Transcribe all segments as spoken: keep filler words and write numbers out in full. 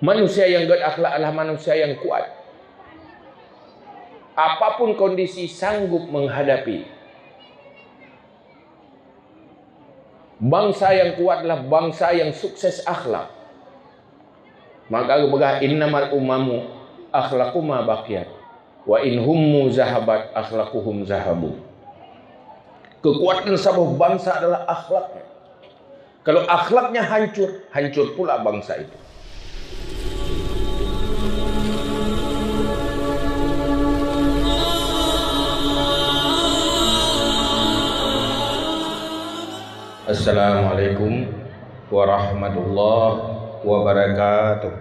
Manusia nyang gét akhlak adalah manusia nyang kuat. Apapun kondisi sanggup menghadapi. Bansa nyang kuat adalah bansa nyang sukses akhlak. Maka geupeugah, "Innamal umamu akhlaqu ma baqiyat, wa in hummu zahabat akhlaquhum zahabu." Keukuatan saboh bansa adalah akhlaknya. Kalau akhlaknya hancur, hancur pula bansa itu. Assalamualaikum warahmatullahi wabarakatuh.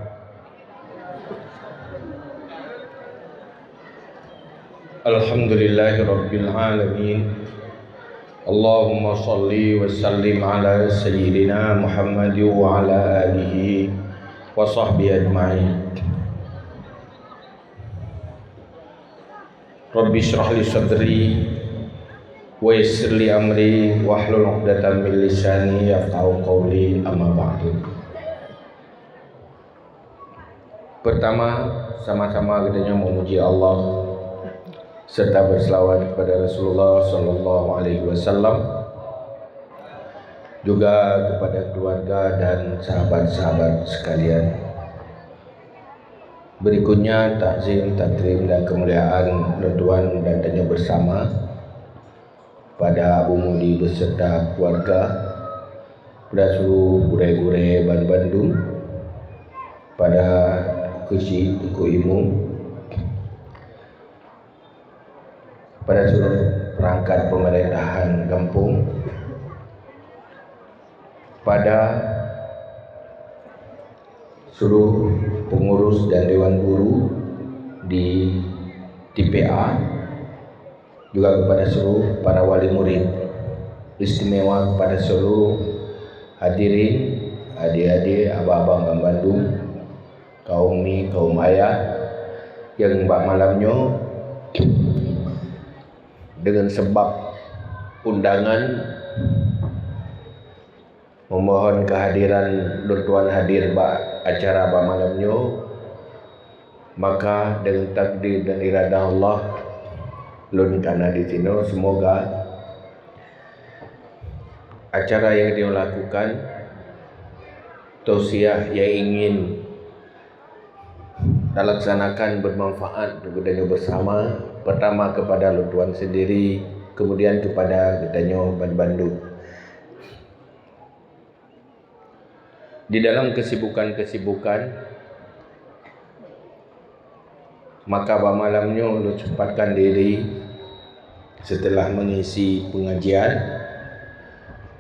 Alhamdulillahirabbil alamin. Allahumma shalli wa sallim ala sayyidina Muhammad wa ala alihi wa sahbihi ajma'in. Rabbi shrah li sadri wa yassir li amri wahlul 'uqdatam min lisani yafqahu qawli, amma ba'du. Pertama, sama-sama geutanyoe memuji Allah serta berselawat kepada Rasulullah sallallahu alaihi wasallam, juga kepada keluarga dan sahabat-sahabat sekalian. Berikutnya, takzim, takrim dan kemuliaan lôn tuan dan tanyoe bersama pada Abu Mudi beserta keluarga, pada seluruh gurée-gurée banmandum, pada Teungku Chik, Teungku Imum, pada seluruh perangkat pemerintahan gampông, pada seluruh pengurus dan dewan guru di T P A, juga kepada seluruh para wali murid, istimewa kepada seluruh hadirin, adik-adik, abang-abang banmandum, kaum mi, kaum ayah, nyang bak malam nyoe deungon sabab undangan memohon kehadiran lôn tuan hadir bak acara bak malam nyoe, maka deungon takdir dan iradah Allah, lôn kana di sinoe. Semoga acara nyang dilakon, tausiah nyang ingin talaksanakan bermanfaat untuk geutanyoe bersama, pertama kepada lôn tuan sendiri, kemudian kepada geutanyoe banmandum. Di dalam kesibukan-kesibukan, maka bak malam nyoe lôn sempatkan diri setelah mengisi pengajian,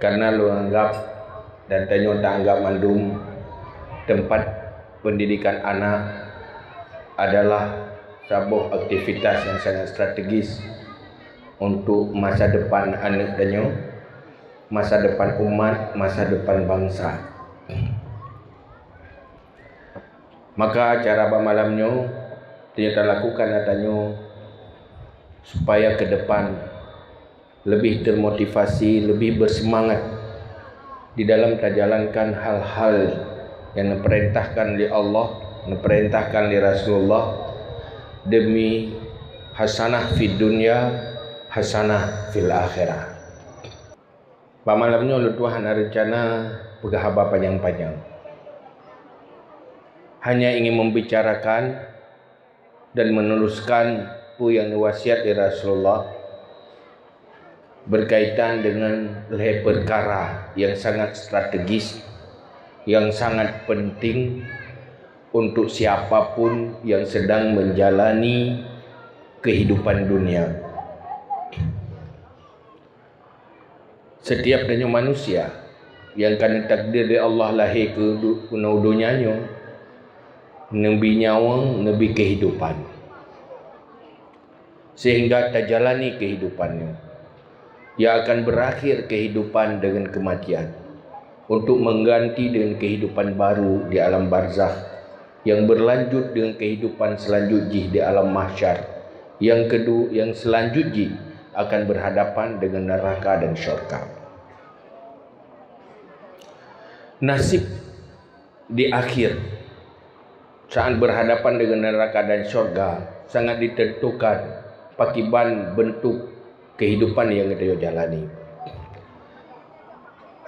karena lôn anggap dan tanyoe taanggap mandum tempat pendidikan anak adalah saboh aktivitas yang sangat strategis untuk masa depan aneuk tanyoe, masa depan umat, masa depan bansa. Maka acara bak malam nyoe tanyoe talakukan ata nyoe supaya ke depan lebih termotivasi, lebih bersemangat di dalam tajalankan hal-hal nyang neupeurintahkan lé Allah, neupeurintahkan lé Rasulullah, demi hasanah fid dunya, hasanah fil akhirah. Bak malam nyoe lôn tuan hana reuncana peugah haba panyang-panyang. Hanya ingin membicarakan dan meneruskan peue nyang neuwasiat lé Rasulullah berkaitan dengan lhée peukara nyang sangat strategis, nyang sangat penting untuk siapa pun yang sedang menjalani kehidupan dunia. Setiap tanyoe manusia nyang ka neutakdir lé Allah lahé keu du-, keunoe donya nyoe, neubi nyawöng, neubi kehidupan, sehingga tajalani kehidupan nyoe. Ia akan berakhir kehidupan dengan kematian, untuk mengganti dengan kehidupan baru di alam barzakh, yang berlanjut dengan kehidupan selanjut jih di alam mahsyar. Yang kedua, yang selanjut jih akan berhadapan dengan neraka dan syurga. Nasib di akhir saat berhadapan dengan neraka dan syurga sangat ditentukan pakiban bentuk kehidupan yang kita jalani.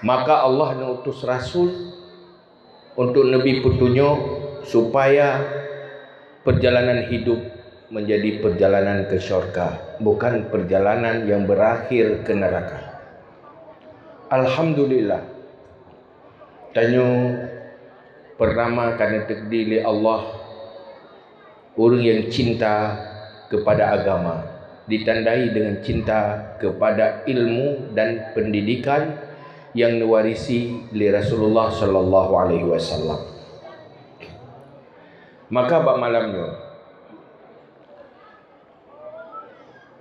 Maka Allah neutus rasul untuk neubri peutunyok supaya perjalanan hidup menjadi perjalanan ke syurga, bukan perjalanan yang berakhir ke neraka. Alhamdulillah, tanyoe pertama ka neuteukdi lé Allah ureuëng nyang cinta kepada agama, ditandai dengan cinta kepada ilmu dan pendidikan yang neuwarisi lé Rasulullah sallallahu alaihi wasallam. Maka bak malam nyoe,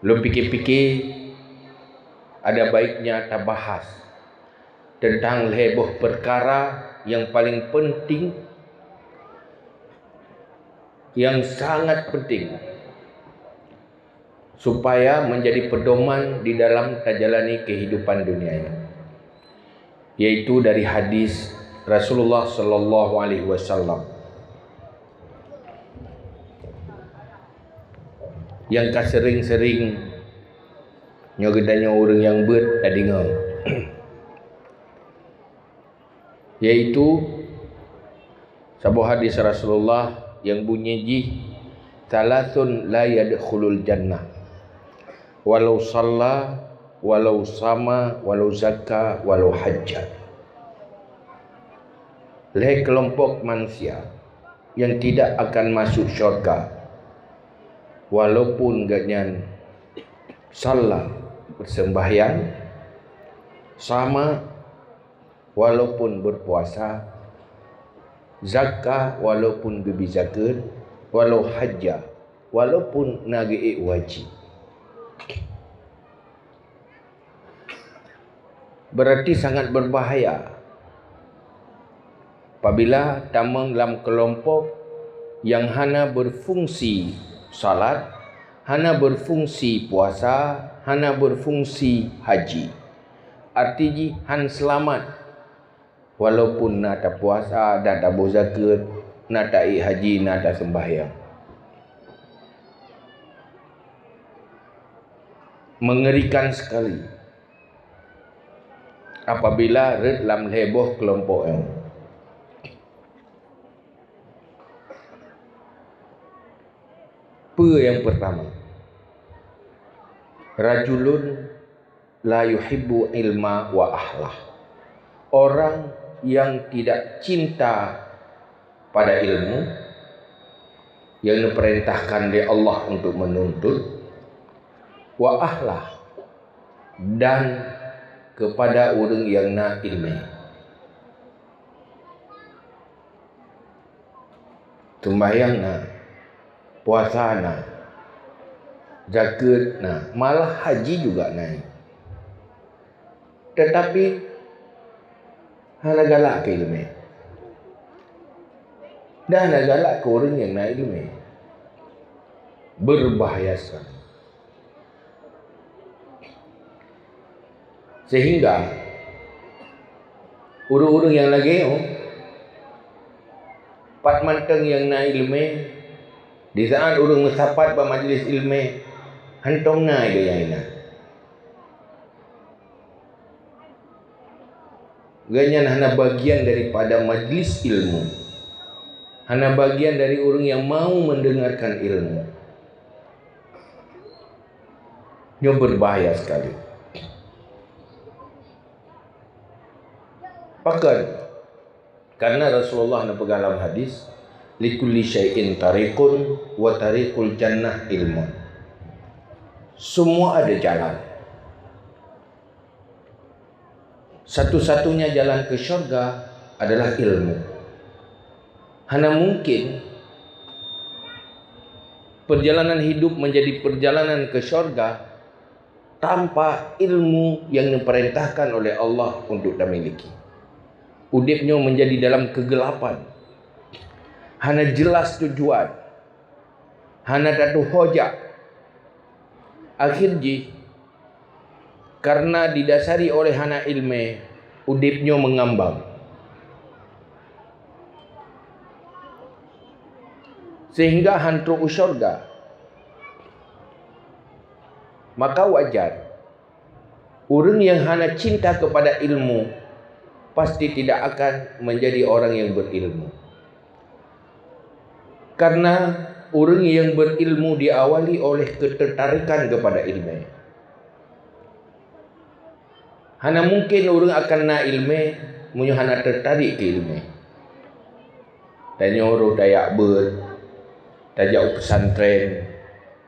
lôn pike-pike ada baiknya tabahas teuntang lhée boh peukara nyang paleng peunting, nyang sangat peunting, supaya meunjadi peudoman di dalam tajalani keuhidupan dunia nyoe, yaitu dari hadis Rasulullah sallallahu alaihi wasallam nyang ka seuring-seuring nyoe geutanyoe ureuëng nyang beuet tadeungoe. Yaitu saboh hadis Rasulullah nyang bunyi jih, "Tsalasun la yadkhulul jannah, walau shalla, walau shama, walau zakka, walau hajja." Lhée keulompok manusia nyang tidak akan masuk syurga, walaupun gobnyan shalla, bersembahyang, shama, walaupun berpuasa, zakka, walaupun geubri zakeuet, walau hajja, walaupun na geuék haji. Berarti sangat berbahaya apabila tamong lam keulompok nyang hana berfungsi salat, hana berfungsi puasa, hana berfungsi haji. Arti jih han seulamat. Walaupun na tapuasa, na taboh zakeuet, na taék haji, na taseumbahyang. Mengerikan sekali apabila rhot lam lhée boh keulompok nyoe. Peue nyang peurtama? Rajulun la yuhibbu ilma wa ahlah. Orang yang tidak cinta pada ilmu yang diperintahkan oleh Allah untuk menuntut, wa ahlah, dan kepada ureuëng nyang na iéleumé. Seumbahyang na, puasa na, zakeuet na, malah haji juga na. Tetapi hana galak keu iéleumé. Dan hana galak keu ureuëng nyang na iéleumé. Berbahaya sekali. Sehingga ureuëng-ureuëng nyang lagée nyoe, pat mantong nyang na iéleumé, di saat ureuëng meusapat bak majlis iéleumé, hántom na idéh nyang inan. Gobnyan hana bagian daripada majlis ilmu, hana bagian dari ureuëng nyang mau mendengarkan ilmu. Nyoe berbahaya sekali. Pakon? Karena Rasulullah neupeugah lam hadis, "Likulli syai'in tariqun, wa tariqul jannah ilmun." Semua ada jalan. Satu-satunya jalan ke syurga adalah ilmu. Hana mungkin perjalanan hidup menjadi perjalanan ke syurga tanpa ilmu yang diperintahkan oleh Allah untuk dimiliki. Udeb nyoe menjadi dalam kegelapan. Hana jelas tujuan. Hana tatuho jak. Akhir jih, karena didasari oleh hana iéleumé, udeb nyoe meungambang. sehingga han trok u syurga. Maka wajar, ureuëng nyang hana cinta kepada ilmu pasti tidak akan menjadi orang yang berilmu. Karena ureuëng nyang berilmu diawali oleh ketertarikan kepada ilmu. Hana mungkin ureuëng akan na ilmu meunyoe hana tertarik keu ilmu. Tanyoe roh tajak beuet, tajak u pesantren,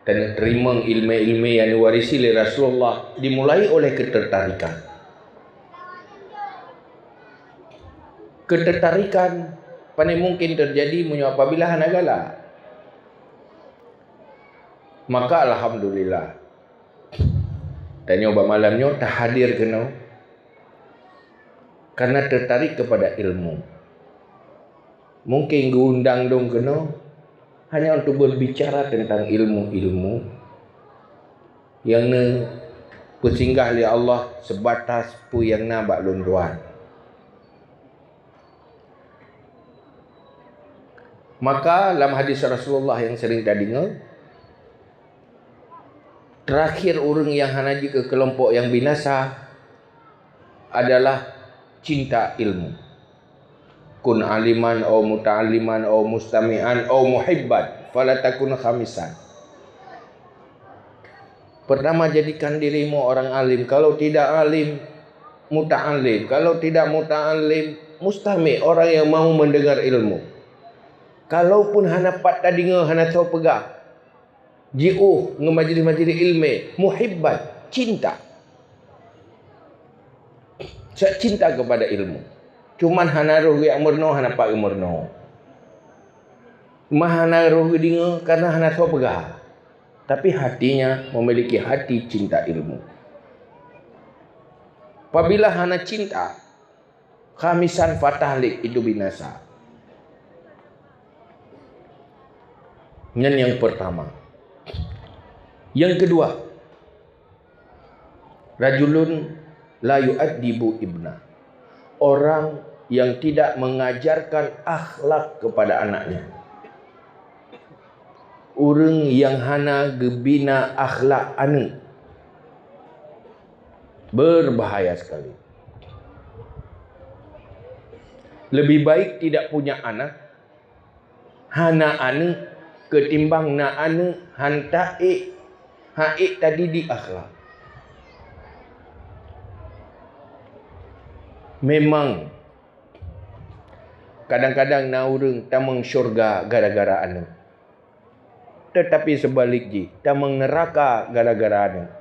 dan teurimong ilmu-ilmu nyang diwarisi lé Rasulullah dimulai oleh ketertarikan. Ketertarikan paling mungkin terjadi meunyoe apabila hana galak. Maka alhamdulillah, tanyoe bak malam nyoe tahadir keunoe karena tertarik kepada ilmu. Mungkin geuundang dong keunoe hanya untuk berbicara tentang ilmu-ilmu nyang neupeusinggah lé Allah sebatas peue nyang na bak lôn tuan. Maka lam hadis Rasulullah yang sering tadeungoe, terakhir ureuëng yang hana jeuet keu kelompok yang binasa adalah cinta ilmu. Kun aliman au muta'alliman au mustami'an au muhibban, fala takun khamisan. Pertama, jadikan dirimu orang alim. Kalau tidak alim, muta'allim. Kalau tidak muta'allim, mustami', orang yang mau mendengar ilmu. Kalaupun hana pat tadeungoe, hana soe peugah, jiôh ngon majelis-majelis ilmu, muhibban, cinta. Sa-, cinta kepada ilmu. Cuman hana roh geujak meurunoe, hana pat geumeurunoe. Mah hana roh geudeungoe karena hana soe peugah. Tapi hatinya memiliki hati cinta ilmu. Apabila hana cinta, khamisan, fathalik, itu binasa. Nyan yang pertama. Yang kedua, rajulun la yu'addibu ibna. Orang yang tidak mengajarkan akhlak kepada anaknya. Ureuëng yang hana geubina akhlak aneuëk. Berbahaya sekali. Lebih baik tidak punya anak, hana aneuëk, ketimbang na aneuëk han taék, han ék tadidik akhlak. Memang kadang-kadang na ureuëng tamong syurga gara-gara aneuëk. Tetapi seubalik jih, tamong neuraka gara-gara aneuëk.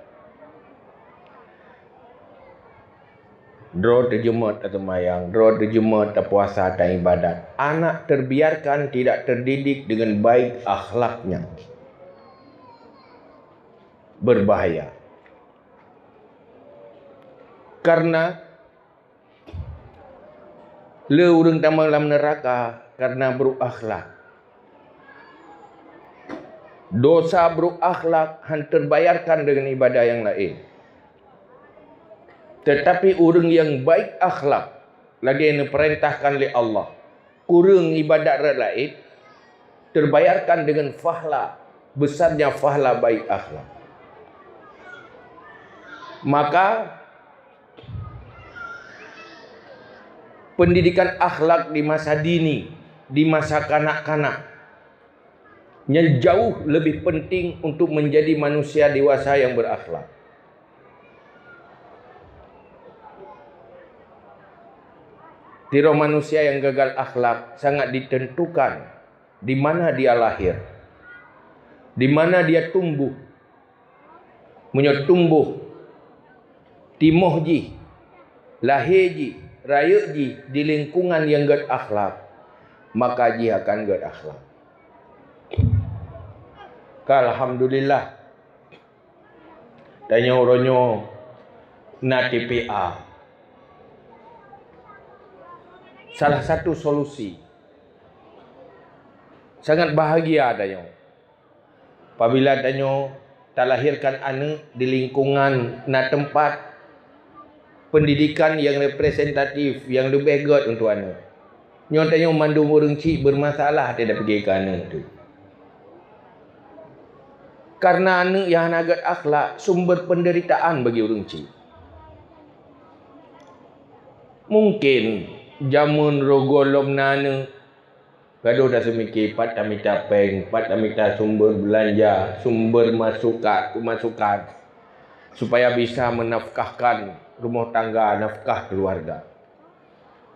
Droe teujeumat taseumayang, droe teujeumat tapuasa, taibadat. Anak terbiarkan tidak terdidik dengan baik akhlaknya. Berbahaya. Karena le ureuëng tamong lam neuraka karena buruk akhlak. Dosa buruk akhlak han terbayarkan dengan ibadah yang lain. Tetapi ureuëng yang baik akhlak, lagée neupeurintahkan lé Allah, kureueng ibadat rot laén, terbayarkan dengan fahla, besarnya fahla baik akhlak. Maka, pendidikan akhlak di masa dini, di masa kanak-kanak, nyan jauh lebih penting untuk menjadi manusia dewasa yang berakhlak. Tiroh manusia yang gagal akhlak sangat ditentukan di mana dia lahir, di mana dia tumbuh. Meunyoe tumbuh, timoh jih, lahé jih, rayeuk jih di lingkungan nyang gét akhlak, maka jih akan gét akhlak. Ka alhamdulillah, tanyoe uroe nyoe na T P A. Salah satu solusi. Sangat bahagia tanyoe. Apabila tanyoe talahirkan aneuëk di lingkungan na teumpat pendidikan nyang representatif, nyang leubeh gét untuk aneuëk. Nyoe tanyoe mandum ureuëng chik bermasalah watée tapiké keu aneuëk teuh. Karena aneuëk nyang hana gét akhlak sumber penderitaan bagi ureuëng chik. Mungkin jameun roh gohlom na aneuëk, gadôh taseumike pat tamita péng, pat tamita sumber beulanja, sumber masukan, pemasukan, supaya bisa menafkahkan rumah tangga, nafkah keluarga.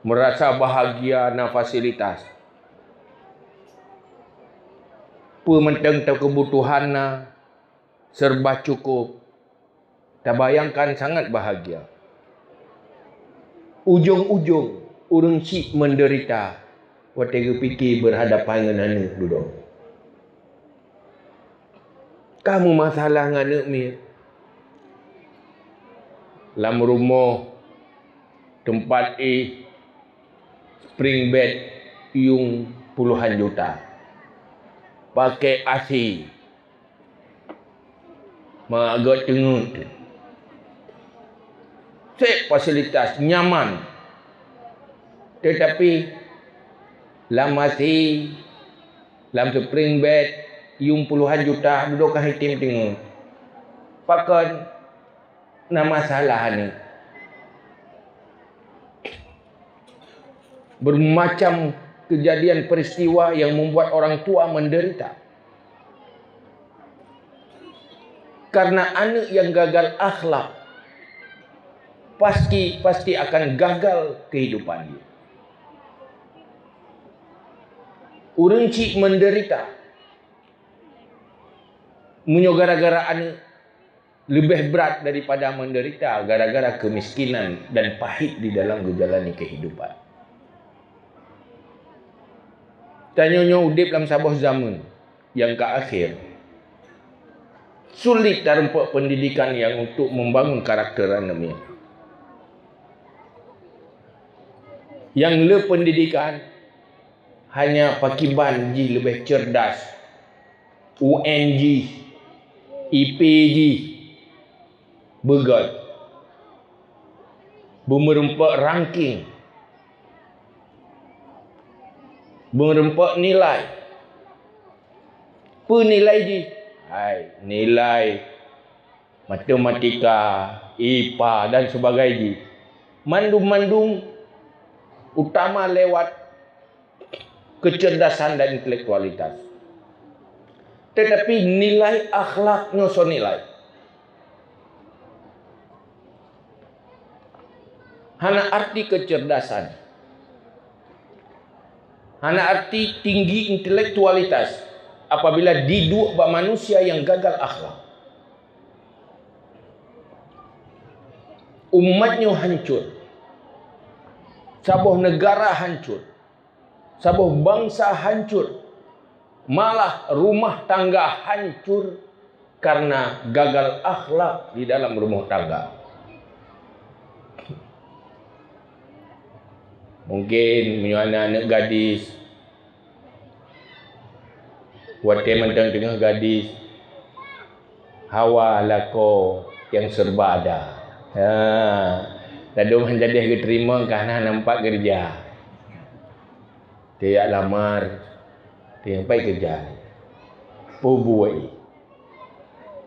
Merasa bahagia na fasilitas. Peue mantong keubutuhan na, serba cukup. Tabayangkan sangat bahagia. Ujong-ujong ureuëng chik menderita watée geupike berhadapan ngon aneuëk dudoe. Ka meumasalah ngon aneuëk miet. Lam rumoh teumpat éh spring bed yuem puluhan juta. Pakai A C. Meuagak teungeut. Seb fasilitas nyaman. Tetapi lam A C, lam spring bed, yuem puluhan juta, dudoe ka hitem teungeut. Pakon na masalah ni? Bermacam kejadian peristiwa yang membuat orang tua menderita. Karena aneuëk yang gagal akhlak pasti pasti akan gagal kehidupan dia. Ureuëng chik menderita meunyoe gara-gara aneuëk lebih berat daripada menderita gara-gara kemiskinan dan pahit di dalam gejalani kehidupan. Tanyoe nyoe udeb lam saboh zaman nyang ka akhé. Sulit tarumpok pendidikan yang untuk membangun karakter aneuk miet. Nyang le pendidikan hanya pakiban jih leubeh cerdas, U N jih, I P jih beugöt, beumeurumpok ranking, beumeurumpok nilai. Peue nilai jih? Hai, nilai matematika, I P A dan sebagainya. Mandum-mandum utama lewat kecerdasan dan intelektualitas. Tetapi nilai akhlak nyoe soe nilai? Hana arti kecerdasan, hana arti tinggi intelektualitas apabila diduek bak manusia yang gagal akhlak. Umat nyoe hancur, saboh negara hancur, saboh bansa hancur, malah rumah tangga hancur karena gagal akhlak di dalam rumah tangga. Mungkin meunyoe aneuk gadis, watée mantong teungoh gadis, hawa lakoe nyang serba ada. Ha, ladôm han jadeh geuteurimong ka hana nampak keureuja. Teuyak lamar, teuyak pai keureuja. Peue buet?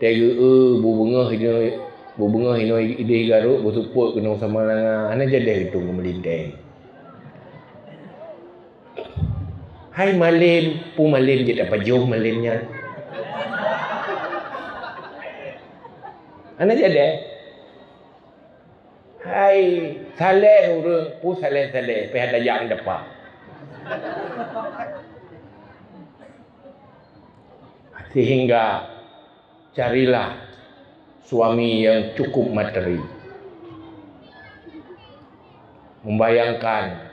Teugeue bu beungoh inoe, bu beungoh inoe ideh garok, bu seupôt keunoe sama langa, hana jadeh geutong meulinteng. Hai malem, peue malem jeuet tapajoh malem nyan? Hana jadeh. Hai saleh ureuëng, peue saleh-saleh, pih ada jak depan. Sehingga carilah suami yang cukup materi. Membayangkan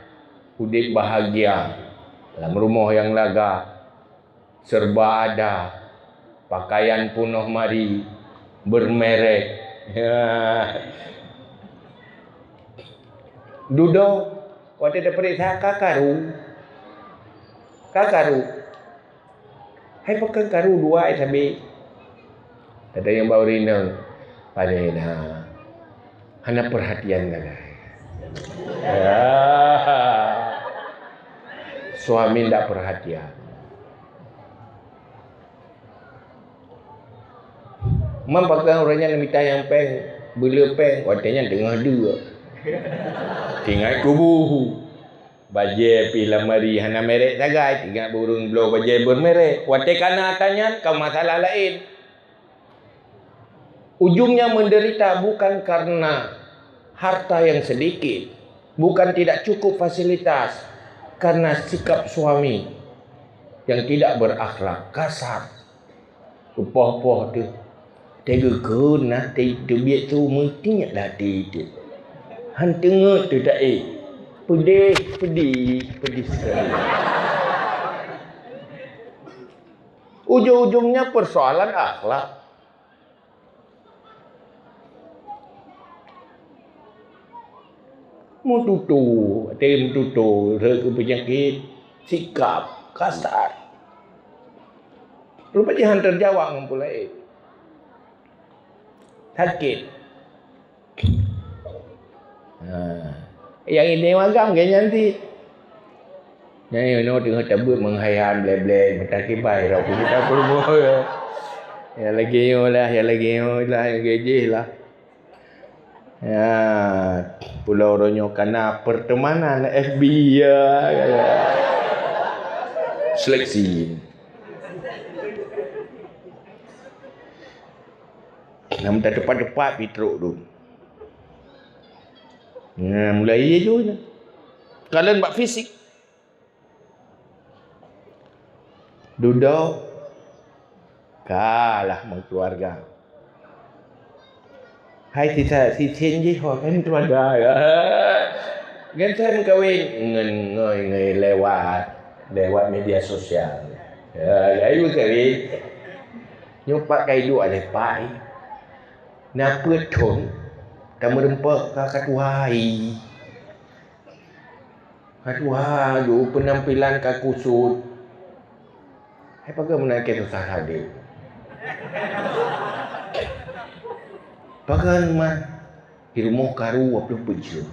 udeb bahagia lam rumoh nyang laga, serba ada, pakaian punoh mari, bermerek. Dudoe watée tapeuriksa ka karu. Ka karu. Hai pakon karu dua ai sabe. Kata nyang bak ureuëng inong, "Pane na, hana perhatian lagée." Suami ndak perhatian. Man pakon ureuëng nyan mita nyang péng, beuleu péng, watée nyan teungoh deuk. Tinggai kubu. Bajée pih lamari hana merek sagai, tinggai ureuëng bloe bajée bermerek. Watée kana ata nyan ka masalah laén. Ujungnya menderita bukan karena harta yang sedikit, bukan tidak cukup fasilitas, karena sikap suami yang tidak berakhlak, kasar. Poh-poh teuh, teugeukheun na teubiet su meutiek dah teuh. Han teungeut teuh taék. Pedih, pedih, pedih sekali. Ujung-ujungnya persoalan akhlak. Meututoe, watée meututoe, rhot keu peunyakét, sikap kasar. Rupajih han teujaweueb ngon peue laén. Sakét. Ha. Nyang ini magang ke nyan ti. Nyan inoe teungoh tabeuet meunghayam blé-blé meutakriban rot keu kita peurumoh. Ya lagi nyoe lah, ya lagi nyoe lah, ya lagi jih lah. Ya, pulo uroe nyoe kana pertemanan F B ya, ya. Seleksi. Nam tepat-tepat pitruk tu. Nah, mulai iya je. Kalau bak fisik, dudoe kalah meukeuluwarga. Hai sisa sisen jih ho kan keuluwarga. Ngon saya meukawen ngon ngoi-ngoi lewat lewat media sosial. Ya, ayu kawin. Nyoe pat kai duek lé pai. Na peuet thon ka meureumpok ka katuhai. Aduh, aduh, penampilan ka kusut. Hai pakai meunan keu susah hadé. Pakai mah di rumoh karu dua puluh peuet jeuem.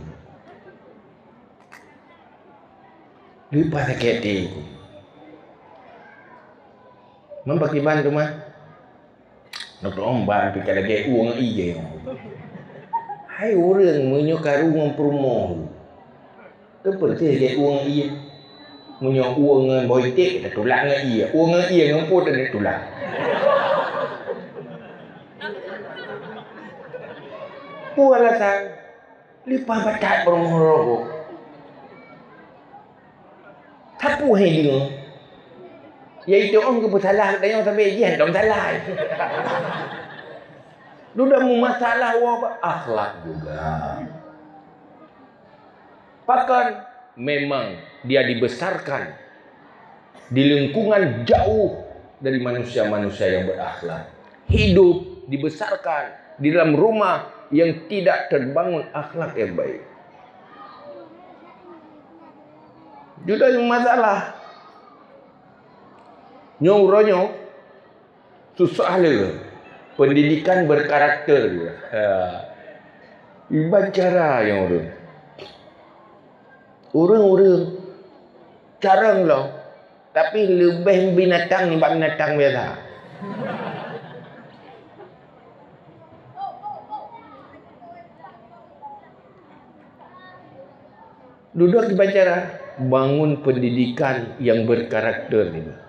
Leupah sakét até ku. Memang pakiban tu mah. Dokto Omban pih ka lagée ueng ié. Hai ureuëng meunyoe karu ngon peurumoh. Teupeureuté lagée ueng ié. Meunyoe ueng ngon boitek tatulak ngon ié. Ueng ngon ié ngon peue tatulak. Peue alasan? Leupah batat peurumoh roh. Sapeue hai deungoe? Yaitu ong geupeusalah geutanyoe sabe jih hana salah. Dudoe meumasalah woe bak akhlak juga. Pakon memang dia dibesarkan di lingkungan jauh dari manusia-manusia yang berakhlak. Hidup dibesarkan di dalam rumah yang tidak terbangun akhlak yang baik. Dudoe masalah. Nyoe uroe nyoe susah le pendidikan berkarakter. Ha. Iban cara nyang ureuëng. Ureuëng-ureuëng carông lom, tapi leubeh binatang nibak binatang biasa. Dudoe kiban cara bangun pendidikan yang berkarakter nibak.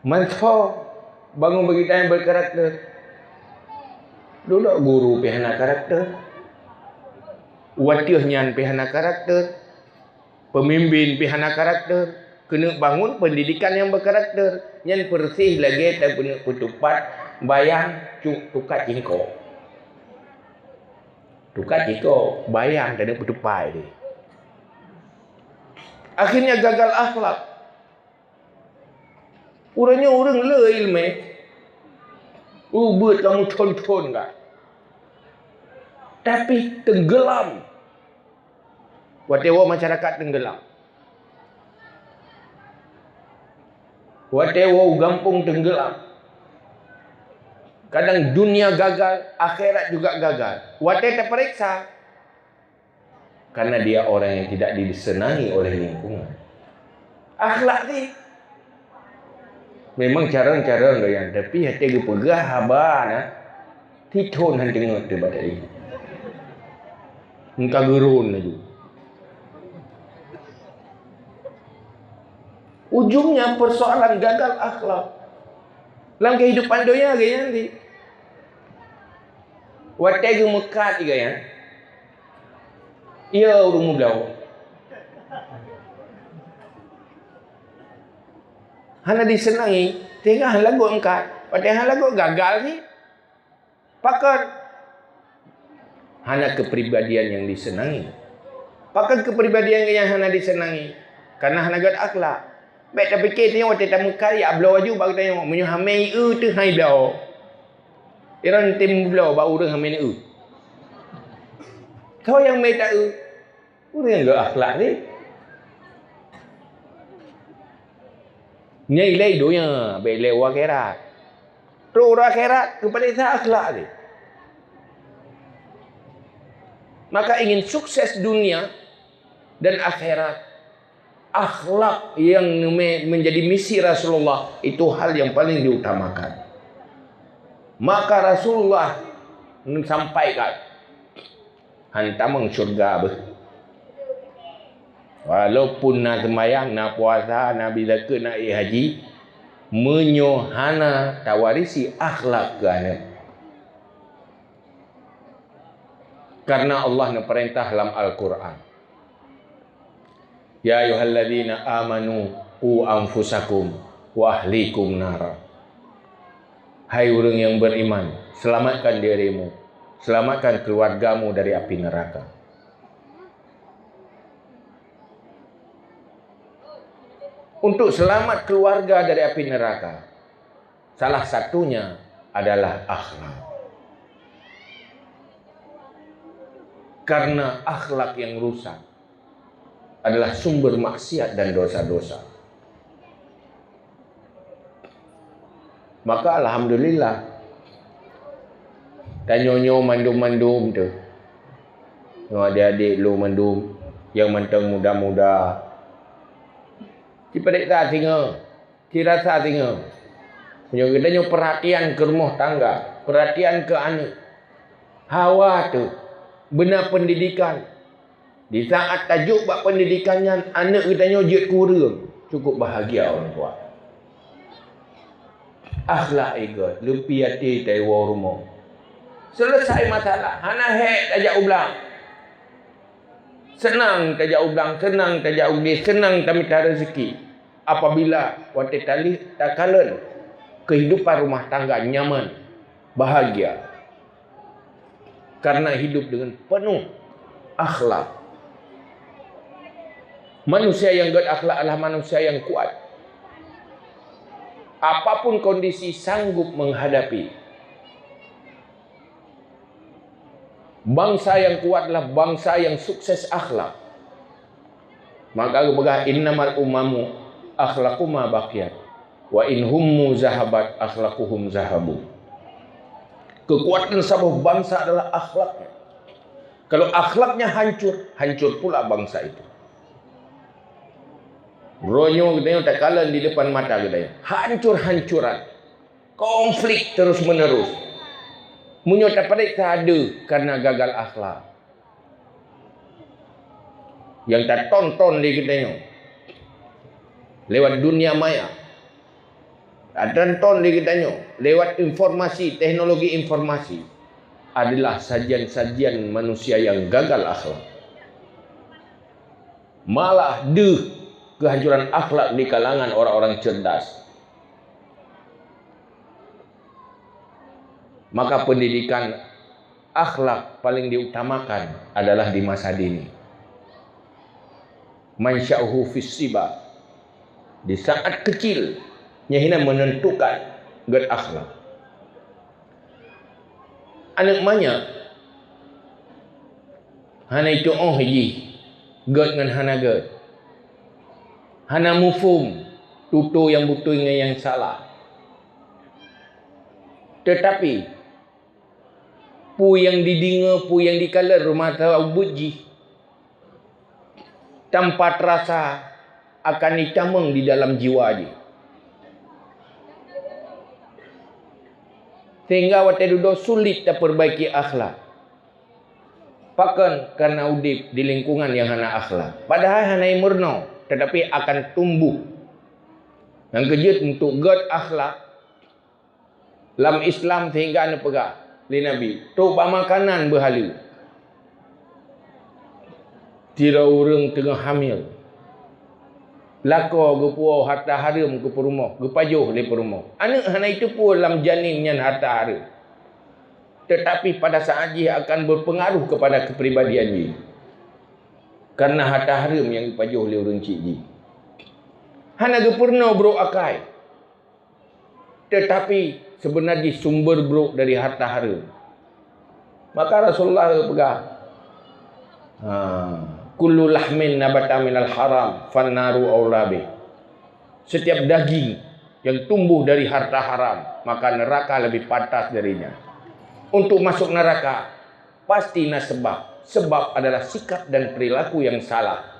Manso bangun bagi yang berkarakter. Dudoe guru pih hana karakter. Wateueh nyan pih hana karakter. Pemimpin pih hana karakter. Keuneuk bangun pendidikan yang berkarakter. Nyan persis lagée tapeuneuk peutupat bayang cuk tukat cingkok. Tukat cingkok bayang tapeutupat deh. Akhirnya gagal akhlak. Uroe nyoe ureuëng le iéleumé, ubeuet kamu thon-thon ka. Tapi tenggelam. Watée woe masyarakat tenggelam. Watée woe gampông tenggelam. Kadang dunia gagal, akhirat juga gagal. Watée tapeuriksa, karena dia orang yang tidak disenangi oleh lingkungan. Akhlak sih. Memang carông-carông geuh nyan, tapi watèe geupeugah haba na, titôn han teungeut teuh bak teuh. Engka geuron laju. Ujungnya persoalan gagal akhlak. Lam kehidupan donya geuh nyan di. Watèe geumeukat geuh nyan, ya ureueng meubloe. Hana diseunangi, teuh han lagot meukat. Watèe han lagot gagal cit. Pakon? Hana keupribadian nyang diseunangi. Pakon keupribadian nyang hana diseunangi? Karena hana gèt akhlak. Bèk tapike tanyoe watèe tameukat jak bloe laju bak geutanyoe. Meunyoe hamé eu teuh han bloe. Iran tem bloe bak ureueng hamé eu. Soe nyang mita eu? Ureueng nyang gèt akhlak ni. Nyan ilèe donya, bèk ilèe u akhirat. Trok u akhirat, geupareksa akhlak ni. Maka ingin sukses dunia dan akhirat, akhlak yang me-, menjadi misi Rasulullah itu hal yang paling diutamakan. Maka Rasulullah sampaikan, han tamong syeuruga beuh. Walaupun na seumbahyang, na puasa, na bi zakeuet, na ék haji, meunyoe hana tawarisi akhlak keu aneuk. Karena Allah neupeurintah lam Al-Quran, "Ya ayyuhalladzina amanu qu anfusakum wa ahlikum nara." Hai ureueng nyang beriman, selamatkan dirimu, selamatkan keluargamu dari api neraka. Untuk selamat keluarga dari api neraka, salah satunya adalah akhlak. Karena akhlak yang rusak adalah sumber maksiat dan dosa-dosa. Maka alhamdulillah, tanyoe nyoe mandum-mandum tu, nyoe adik-adik lôn mandum nyang mantong muda-muda, cipareksa singoh, cirasa singoh. Meunyoe geutanyoe peurhatian keu rumoh tangga, peurhatian keu aneuk, hawa tu, beuna peundidikan. Di saat tajok bak peundidikan nyan, aneuk geutanyoe jeuet keu ureueng, cukup bahagia ureueng tuha. Akhlak éh gèt, leupie até taiwoe rumoh. Seuleusai masalah, hana hék tajak u blang. Seunang tajak u blang, seunang tajak u glé, seunang tamita reuzeki. Apabila watèe talih takalon keuhidupan rumah tangga nyaman, bahagia. Karena hidup dengan penuh akhlak. Manusia yang gèt akhlak adalah manusia yang kuat. Apapun kondisi sanggup menghadapi. Bangsa yang kuat adalah bangsa yang sukses akhlak. Maka geupeugah, "Innamal umamu akhlaqu ma baqiyat, wa in hummu zahabat akhlaquhum zahabu." Keukuatan saboh bangsa adalah akhlaknya. Kalau akhlaknya hancur, hancur pula bangsa itu. Uroe nyoe geutanyoe takalon di depan mata geutanyoe, hancur-hancuran, konflik terus-menerus. Meunyoe tapareksa deuh karena gagal akhlak. Nyang tatonton lé geutanyoe lewat dunia maya, tatonton lé geutanyoe lewat informasi, teknologi informasi, adalah sajian-sajian manusia yang gagal akhlak. Malah deuh keuhancuran akhlak di kalangan orang-orang cerdas. Maka pendidikan akhlak paling diutamakan adalah di masa dini. Mansya'uhu fis siba. Di saat kecil, nyan hinan menentukan gèt akhlak. Aneuk manyak hana itu'oh jih gèt ngon hana gèt. Hana muphom tutoe nyang beutôi ngon nyang salah. Teutapi, peue nyang dideungoe, peue nyang dikalon rumoh tangga ubeut jih, tanpa terasa akan itamong di dalam jiwa jih. Sehingga watée dudoe sulit tapeurbaiki akhlak. Pakon? Karena udeb di lingkungan nyang hana akhlak. Padahai hana meurunoe, tetapi akan tumbuh. Nyang keujeuet untuk gét akhlak lam Islam, sehingga neupeugah lé Nabi, trok bak makanan beuhaleue. Sidroe ureuëng teungoh hamil, lakoe geupuwoe hareuem keu peurumoh, geupajoh lé peurumoh. Aneuëk hana jiteupeue lam janin nyan hareuem, tetapi pada saat jih akan berpengaruh kepada kepribadian jih. Karena hareuem nyang geupajoh lé ureuëng chik jih. Hana geupeurunoe brok akai, tetapi sebenarnya sumber brok dari hareuem. Maka Rasulullah geupeugah, ha, "Kullu lahmin nabata minal haram, fannaru aula bih." Setiap daging yang tumbuh dari harta haram, maka neraka lebih pantas darinya. Untuk masuk neraka, pasti na sebab. Sebab adalah sikap dan perilaku yang salah.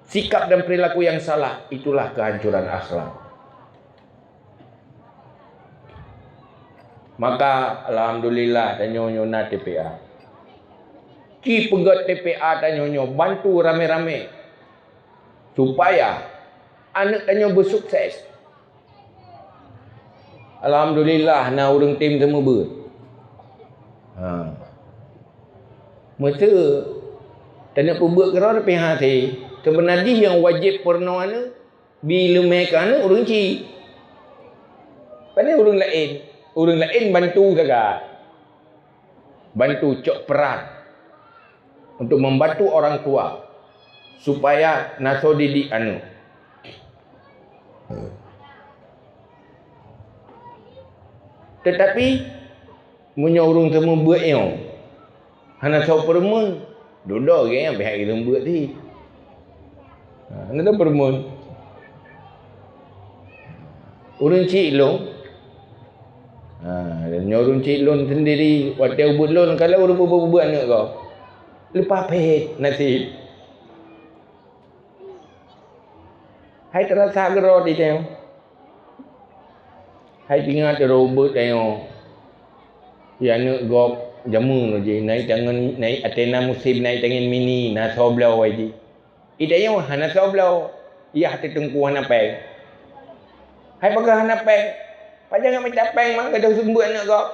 Sikap dan perilaku yang salah, itulah kehancuran akhlak. Maka, alhamdulillah, tanyoe nyoe na T P A. Ci peugét T P A tanyoe nyoe, bantu ramé-ramé, supaya aneuëk tanyoe beusukses. Alhamdulillah, na ureuëng tem teumeubeuet. Ha. Meuseu tanyoe peubeuet keudroe, tapi hase, seubeuna jih nyang wajéb peurunoe aneuëk, bi leumé keu aneuëk ureuëng chik. Pane ureuëng laén? Ureuëng laén bantu sagai. Bantu cok peran untuk membantu orang tua supaya na soe didik aneuëk. Tetapi, meunyoe ureuëng teumeubeuet nyoe hana soe peureumeun, dudoe gét nyan pihak ureuëng beuet teuh. Ha, hana soe peureumeun. Ureuëng chik lôn, ha, nyoe ureuëng chik lôn sendiri, watée ubeuet lôn, kalau ureuëng beuet-beuet aneuëk gob, leupah phét naseb. Hai teurasa keudroe di tanyoe. Hai teuingat droe ubeuet tanyoe. Ya aneuëk gob jameun lôn jih, na itangen, na i-, atena musém na itangen mini, na soe bloe jih. Itanyoe hana soe bloe, yah teuteungku hana péng. Hai pakon hana péng? Pajan ka mita péng mak gadôh seumeubeuet aneuëk gob?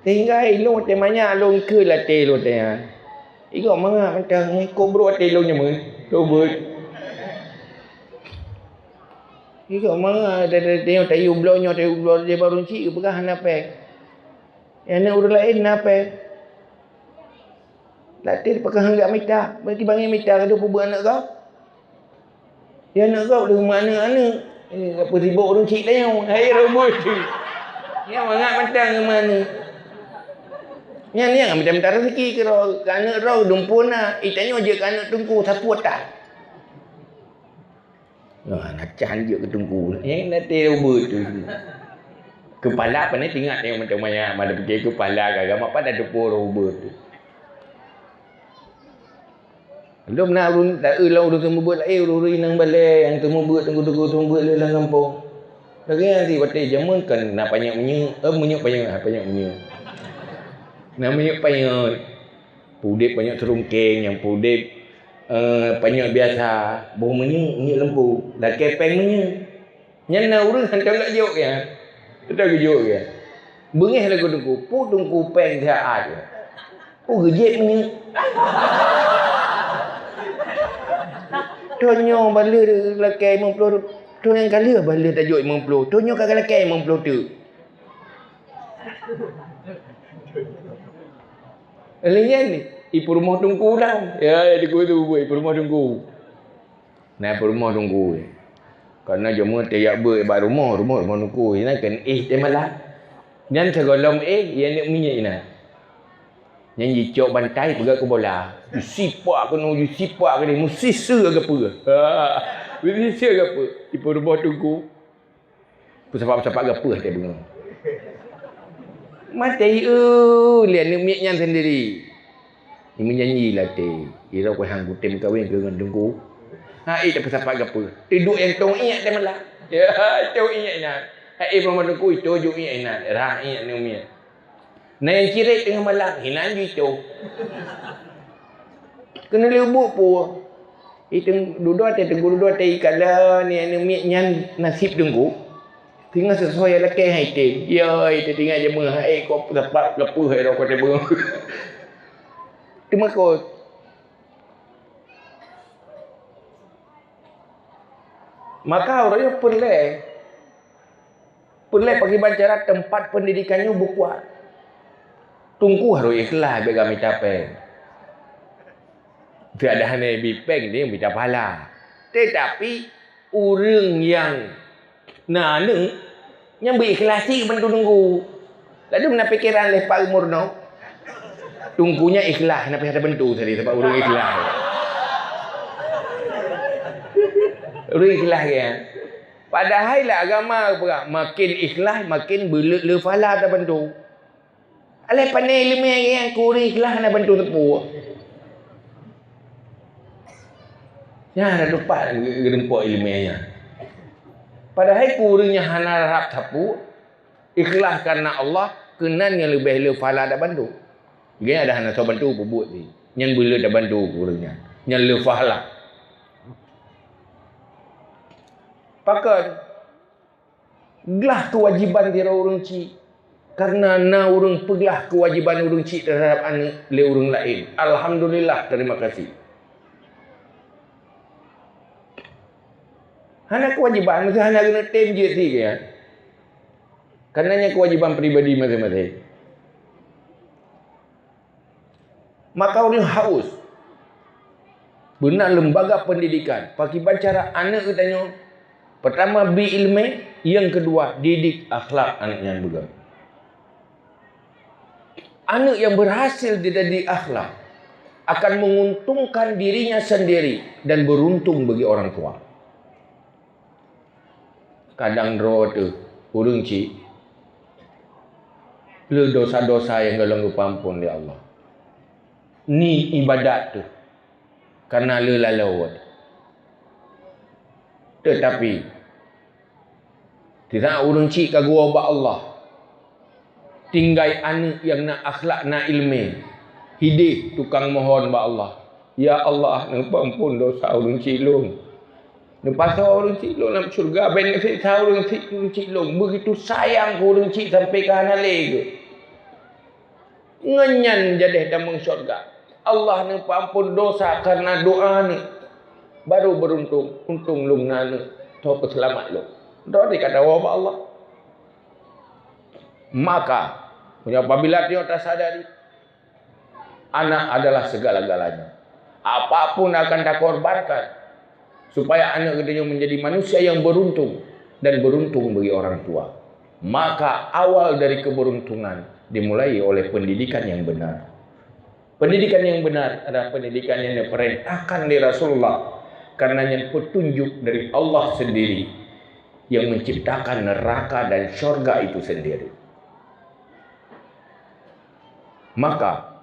Sehingga ilôn watée manyak lôn keu latée lôn teuh nyan. Igob mangat mantong, eh, kobro watée lôn nyoe meuh, lôn beuet. Igob mangat, tayue bloe nyoe, tayue bloe di barong cit, geupeugah hana péng. Nyang na ureuëng laén na péng. Latée pakon han geumita, berarti bangai mita ka deuh peubeuet aneuëk gob. Ya aneuëk gob deuh meuaneuëk-aneuëk. Eh, ka peusibok ureuëng cit tanyoe. Hai robot tu. Nyang mangat mantong ngon meuaneuëk. Nyan nyang mita-mita rezeki keudroe, keu aneuëk droe dumpeue na, itanyoe jeuet keu aneuëk teungku sapeue tan. Nah, na can jeuet keu teungku. Nyang na teuh robot tu. Keupala pane teuingat nyang mantong manyak, mana pikir keupala gaga mak pada teupeu robot tu. Lom na ulôn taeu lom ureuëng seumeubeuet laén, ureuëng-ureuëng inong balée nyang seumeubeuet, teungku-teungku seumeubeuet lé lam gampông. Lagée nyan cit watée jameun kan na panyöt minyeuk, eh, minyeuk panyöt, panyöt minyeuk. Na minyeuk panyöt. Peudeb panyöt seurungkeng, nyang peudeb, eh, panyöt biasa, boh minyeuk, minyeuk lampu. Lakée péng minyeuk. Nyan na ureuëng hantom laju jok nyan. Hantom geujok nyan. Beungéh lagoe teungku, peue teungku péng siat nyan. Peue geujép nyan. Tanyoe baleueh lakée limong ploh, tanyoe nyang ka lheueh baleueh tajok limong ploh, tanyoe ka lakée limong ploh teuk. Lheueh nyan, ipeurumoh teungku dah. Ya, ya, teungku tu, ipeurumoh teungku. Na peurumoh teungku. Karena jameun teuyak beuet bak rumoh, rumoh, rumoh teungku. Inan kan éh teumalam. Nyan sigohlom éh, ya neuk minyeuk inan. Nyan jicok bantai peugah keu bola. Jisipak keunoe, jisipak keunoe, meusiseue geupeue. Ha, meusiseue geupeue. Ipeurumoh teungku. Peusapat-peusapat geupeue teuh beungoh. Maté, eu, lé aneuk miet nyan sendiri. Imeujanji latée, irok keuhang kutem kawén keu ngon teungku. Ha, eh, tapeusapat geupeue. Teuduek nyang tong iek teumalam. Ya, itu ingat inan. Hai, eh, Muhammad Teungku, itu ju ingat inan. Rah ingat ni umi. Nah, yang cirit tengah malam, hinan ju itu. Kena lubuk pun. Itu duduk atas, Teungku duduk atas ikala ni, ni miet nyan nasib Teungku. Tinggal sesuai yang lakée hai tem. Ya, itu tinggal je meuhai, eh, kau dapat lepuh, eh, rokok dia bengong. Terima kasih. Maka ureuëng nyoe peureulée, peureulée pakriban cara teumpat peundidikan nyoe beukuat. Teungku harôh ikhlas bék ka mita péng. Tidak ada hana bi péng dia mita pahala. Tetapi ureuëng nyang na aneuëk, nyang beu ikhlas cit bantu Teungku. Laju meunan pikeran lé Pak Umur nyoe. Teungku nyan ikhlas, na payah tabantu tadi, sabab ureuëng ikhlas. Ureuëng ikhlas kan. Padahai lam agama peugah, makin ikhlas, makin beuleuk le pahala tabantu. Alah pané ileumé nyang keu ureuëng ikhlas na bantu teupeu. Nyan na teumpat geurumpok ileumé nyan. Padahai keu ureuëng nyang hana rab sapeue, ikhlas karena Allah, keunan nyang leubeh le pahala tabantu. Geuhnyan ada hana soe bantu peubuet jih. Nyan beu le tabantu keu ureuëng nyan. Nyan le pahala. Pakon? Glah keuwajiban sidroe ureuëng chik. Karena na ureuëng peuglah keuwajiban ureuëng chik teuhadap aneuëk lé ureuëng laén. Alhamdulillah, terima kasih. Hana keuwajiban, meusti hana keuneuk tem jeuet si keu nyan. Karena nyan keuwajiban pribadi maséng-maséng. Maka ureuëng haus beuna lembaga pendidikan. Pakriban cara aneuëk geutanyoe pertama bi ileumé, yang kedua didik akhlak aneuëk nyan beugöt. Aneuëk yang berhasil dididik akhlak akan menguntungkan dirinya sendiri dan beruntung bagi orang tua. Kadang droe teuh ureuëng chik le dosa-dosa nyang gohlom geupeuampon lé Allah. Ni ibadat teuh karena le laloe teuh. Tetapi di saat ureuëng chik ka geuwoe bak Allah, tinggai aneuëk nyang na akhlak, na ileumé, hideh tukang mohon bak Allah, "Ya Allah, neupeuampon dosa ureuëng chik lôn. Neupasoe ureuëng chik lôn lam syeuruga, bék neuseksa ureuëng chik, ureuëng chik lôn." Begitu sayang keu ureuëng chik sampai ka hana lé geuh. Ngon nyan jadeh tamong syeuruga. Allah neupeuampon dosa karena doa aneuëk. Baru beruntung, untung lôn na aneuëk, tho peuseulamat lôn. Droe di ka tawoe bak Allah. Maka, apabila tanyoe tasadari, anak adalah segala-galanya. Apapun akan takorbankan supaya aneuëk geutanyoe menjadi manusia yang beruntung dan beruntung bagi orang tua. Maka awal dari keberuntungan dimulai oleh pendidikan yang benar. Pendidikan yang benar adalah pendidikan yang diperintahkan oleh Rasulullah, karena nyan petunjuk dari Allah sendiri yang menciptakan neraka dan syurga itu sendiri. Maka,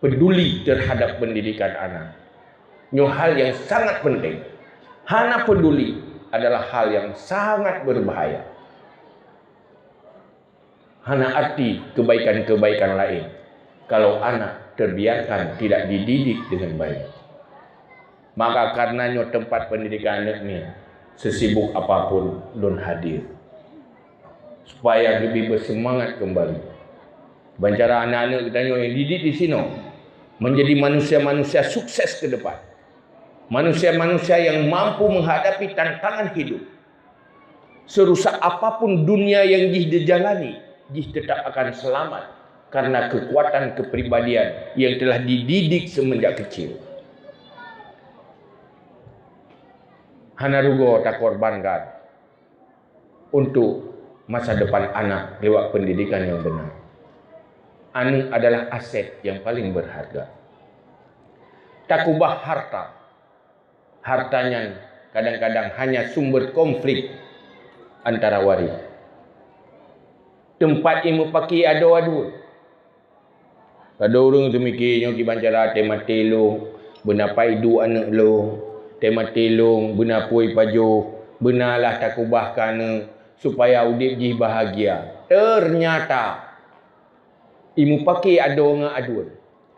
peduli terhadap pendidikan anak nyoe hal yang sangat penting. Hana peduli adalah hal yang sangat berbahaya. Hana arti kebaikan-kebaikan laén kalau anak terbiarkan tidak dididik dengan baik. Maka karena nyoe teumpat pendidikan aneuëk nyoe, sesibuk apapun lôn hadir supaya lebih bersemangat kembali. Ban cara aneuëk-aneuëk geutanyoe nyang didik di sinoe menjadi manusia-manusia sukses ke depan. Manusia-manusia yang mampu menghadapi tantangan hidup. Serusak apapun dunia yang jih dijalani, jih tetap akan selamat karena kekuatan kepribadian yang telah dididik semenjak kecil. Hana rugoe takorbankan untuk masa depan anak lewat pendidikan yang benar. Aneuëk adalah aset yang paling berharga. Takubah harta. Harta nyan kadang-kadang hanya sumber konflik antara waris. Teumpat imeupaki adoe-adoe. Padub ureuëng teumiki nyoe kiban cara teumaté lôn, beuna pai duek aneuëk lôn, teumaté lôn, beuna pui pajoh, Beunalah takubah keu aneuk supaya udeb jih bahagia. Teunyata, imupake adoe ngon aduen.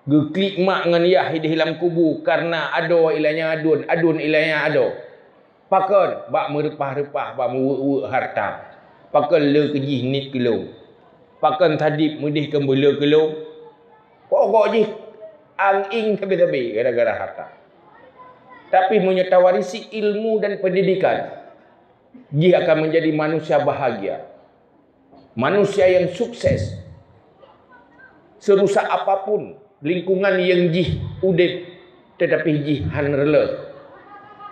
Geuklik mak ngon yah ideh lam kubu kareuna adoe iéleumé aduen, aduen iéleumé adoe. Pakon bak meureupah-reupah, bak meuweuek-weuek hareuta. Pakon le keu jih niet keu lôn. Pakon sadeb meudeh keu beuleu keu lôn. Pokok jih angieng sabe-sabe gara-gara hareuta. Tapi meunyoe tawarisi ilmu dan pendidikan, jih akan menjadi manusia bahagia. Manusia yang sukses, serusak apapun lingkungan yang jih udeb, tetapi jih han reuloh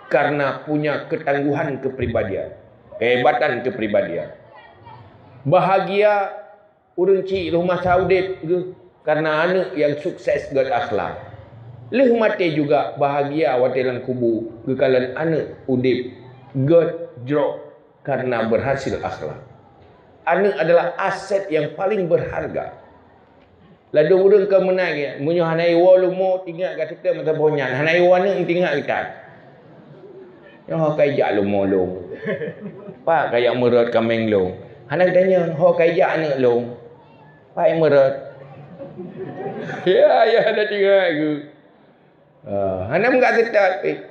karena punya ketangguhan kepribadian, kehebatan kepribadian. Bahagia ureuëng chik roh masa udeb geuh karena aneuk yang sukses gét akhlak. Lheueh maté juga bahagia watée lam kubu geukalon aneuk udeb gét jroh karena berhasil akhlak. Aneuk adalah aset yang paling berharga. Ladôm ureuëng ka meunan, meunyoe hana iwoe leumo, tingat ka seutôt mata boh nyan. Hana iwoe aneuk, tingat geutan. Nyoe ho ka ijak leumo lôn. Pat ka ijak meurot kaméng lôn. Hana geutanyong, ho ka ijak aneuk lôn. Pat meurot. Ya, ya, hana tingat geuh. Ah, hana meugat seutôt pih.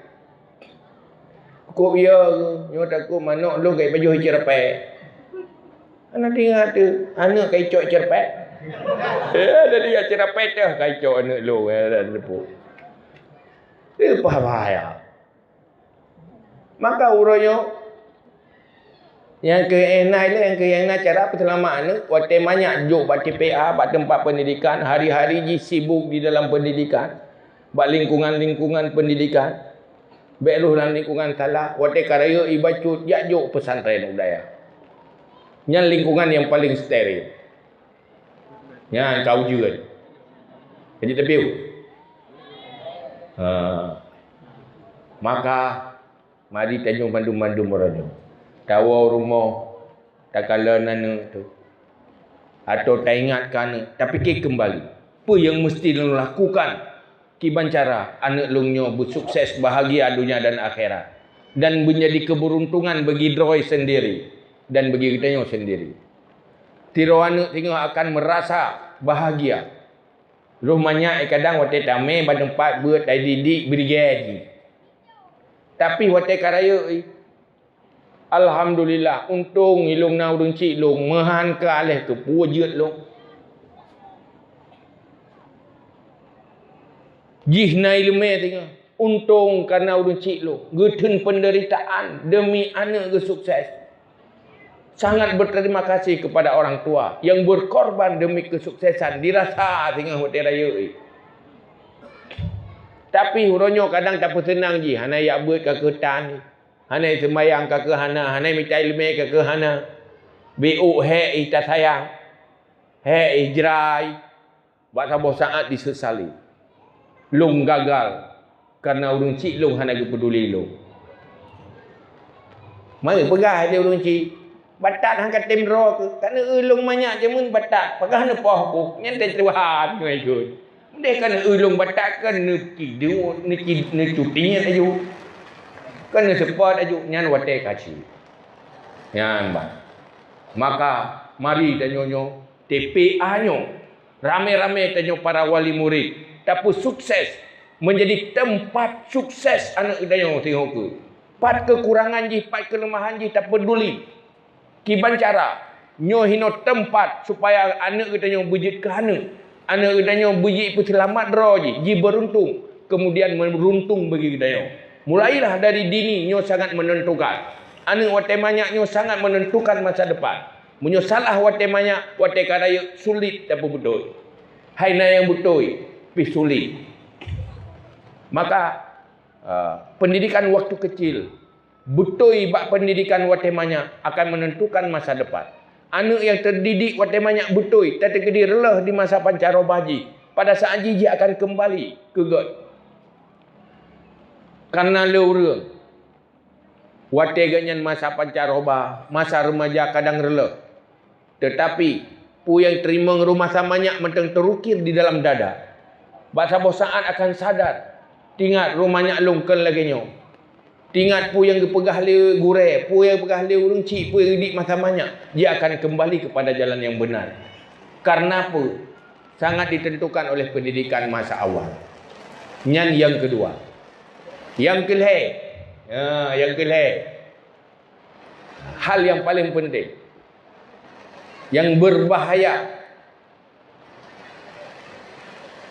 Kok ya, nyoe takot manok lôn kai pajoh cerepet. Hana teuingat tu, aneuk kai cok cerepet. Ya, jadi ya cerepet dah kai cok aneuk lôn, ya, dan tepuk. Dia bahaya. Maka uroe nyoe, nyang keu éh na ilée, nyang keu éh na cara peuseulamat aneuk, watée manyak jok bak T P A, bak teumpat pendidikan, hari-hari jih sibuk di dalam pendidikan, bak lingkungan-lingkungan pendidikan, bék rhoh lam lingkungan salah, watée ka rayeuk ié bacut, jak jok pesantren u dayah. Nyan lingkungan nyang paleng steril. Nyan ka ujeuen. Jadi tepiu. Ha. Maka, mari tanyoe mandum-mandum uroe nyoe tawoe rumoh, takalon aneuk tu. Atau taingat keu aneuk, tapike keumbali, peue nyang meusti lôn lakukan kiban cara aneuk lôn nyoe beusukses bahagia donya dan akhirat, dan beunjadi keubeuruntongan bagi droe sendiri dan bagi geutanyoe sendiri. Sidroe aneuk singoh akan meurasa bahagia. Roh manyak kadang watée tamé bak teumpat beuet tadidik brigade jih. Tapi watée ka rayeuk, alhamdulillah, untông ilông na ureuëng chik lông, meuhan keu aléh keu peue jeuet lông. Jih na iéleumé singoh, untông kareuna ureuëng chik lông geutheun peundeuritaan deumi aneuk geusukses. Sangat berterima kasih kepada orang tua yang berkorban demi kesuksesan dirasa singoh watée rayeuk. Tapi uroe nyoe kadang tapeuseunang jih, hana jak beuet ka keuh tan, hana seumayang ka keuh hana, hana mita iéleumé ka keuh hana. Biôk hék ita sayang, hék ijrai. Bak saboh saát disesali. Lông gagal kareuna ureuëng chik lông hana geupeuduli lông. Mari peugah lé ureuëng chik, batat han ka tem droe keuh, kareuna eu lông manyak jameun batat, peugah neupoh keuh, nyan deh Tuhan nyoe ikot. Deh kareuna eu lông batat kan neuki, neuki, neucuti nyan aju. Kan neuseupôt aju, nyan watée ka cit. Nyan ban. Maka mari tanyoe nyoe T P A nyoe, ramé-ramé tanyoe para wali murid, tapeusukses, menjadi teumpat sukses aneuk geutanyoe singoh keuh. Pat keukurangan jih, pat keuleumahan jih tapeuduli. Kiban cara, nyoe hinoe teumpat supaya aneuk geutanyoe beujeuet keu aneuk, aneuk geutanyoe beujeuet peuseulamat droe jih, jibeuruntung, keumudian meuruntung bagi geutanyoe. Mulailah dari dini, nyoe sangat menentukan. Aneuk watée manyak nyoe sangat menentukan masa depan. Meunyoe salah watée manyak, watée ka rayeuk sulit tapeubeutôi. Hai na nyang beutôi, pih sulit. Maka, ah, pendidikan waktu kecil, beutôi bak pendidikan watée manyak akan menentukan masa depan. Aneuk nyang teudidik watée manyak beutôi, tateukeudi reuloh di masa pancaroba jih, pada saát jih, jih akan keumbali keu gét. Kareuna lé ureuëng, watée geuhnyan masa pancaroba, masa reumaja kadang reuloh. Teutapi, peue nyang teurimong rhot masa manyak mantong teurukir di dalam dada. Bak saboh saát akan sadar, tingat rhot manyak lông kon lagée nyoe. Ingat peue nyang geupeugah lé gurée, peue nyang geupeugah lé ureuëng chik, peue nyang geudidik masa manyak, dia akan kembali kepada jalan yang benar. Karena apa? Sangat ditentukan oleh pendidikan masa awal. Nyan yang kedua. Yang kelhée, ha, yang kelhée, hal yang paling penting, yang berbahaya,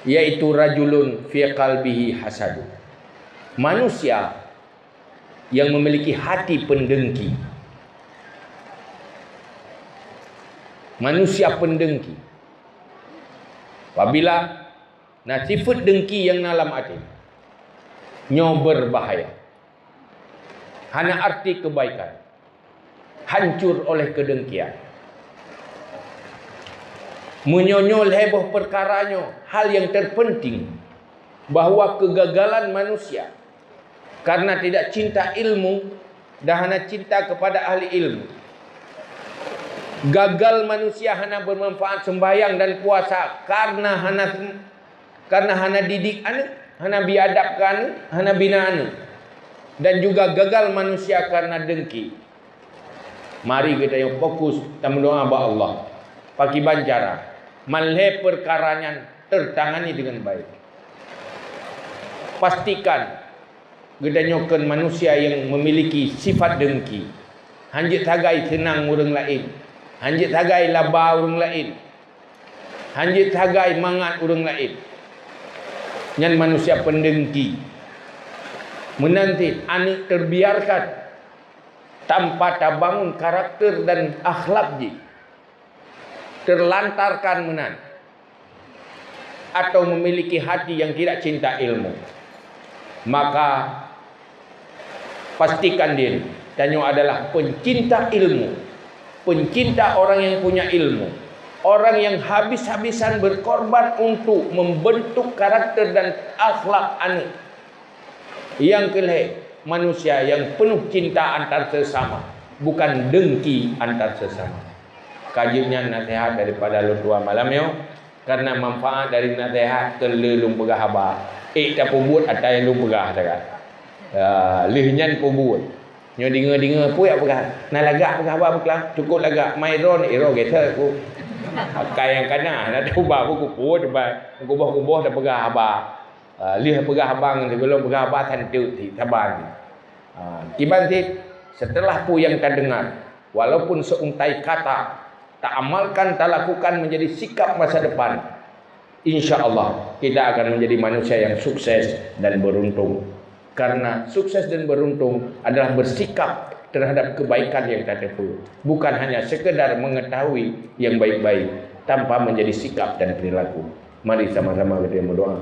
yaitu rajulun fi qalbihi hasadu. Manusia yang memiliki hati pendengki. Manusia pendengki. Apabila na sifat dengki yang na lam até, nyoe berbahaya. Hana arti kebaikan. Hancur oleh kedengkian. Meunyoe nyoe lhée boh peukara nyoe, hal yang terpenting, bahwa kegagalan manusia karena tidak cinta ilmu dan hana cinta kepada ahli ilmu. Gagal manusia hana bermanfaat sembahyang dan puasa karena hana Karena hana didik aneuëk, hana biadab keu aneuëk, hana bina aneuëk. Dan juga gagal manusia karena dengki. Mari geutanyoe fokus tameudoá bak Allah. Pakiban cara? Man lhée peukara nyan teutangani deungon baik. Pastikan geutanyoe kon manusia yang memiliki sifat dengki. Hanjeuet sagai seunang ureuëng laén. Hanjeuet sagai laba ureuëng laén. Hanjeuet sagai mangat ureuëng laén. Nyan manusia pendengki. Meunan cit aneuëk terbiarkan tanpa tabangun karakter dan akhlak jih. Terlantarkan meunan. Atau memiliki hati yang tidak cinta ilmu. Maka pastikan diri, tanyoe adalah pencinta ilmu, pencinta orang yang punya ilmu, orang yang habis-habisan berkorban untuk membentuk karakter dan akhlak aneuëk. Yang kelhée, manusia yang penuh cinta antar sesama, bukan dengki antar sesama. Ka jeuet nyan nasihat daripada lôn tuan malam nyoe. Karena manfaat dari nasihat keu lheueh lôn peugah haba. Ék tapeubuet ata nyang lôn peugah, takat. Ya, lheueh nyan peubuet. Nyoe deungoe-deungoe peue jak peugah. Na lagak peugah haba beuklam, cukup lagak. Mai droe, iro geser ku. Akai nyang kana, na teuba pun kupuet, ba, kuboh-kuboh tapeugah haba. Ah, lheueh peugah haba ngon sigohlom peugah haba santeuk cit, saban cit. Ah, kiban cit, setelah peue nyang tadeungar, walaupun seuntai kata, taamalkan, talakukan menjadi sikap masa depan, insya Allah kita akan menjadi manusia yang sukses dan beruntung. Karena sukses dan beruntung adalah bersikap terhadap kebaikan yang tateupeue, bukan hanya sekedar mengetahui yang baik-baik tanpa menjadi sikap dan perilaku. Mari sama-sama kita berdoa.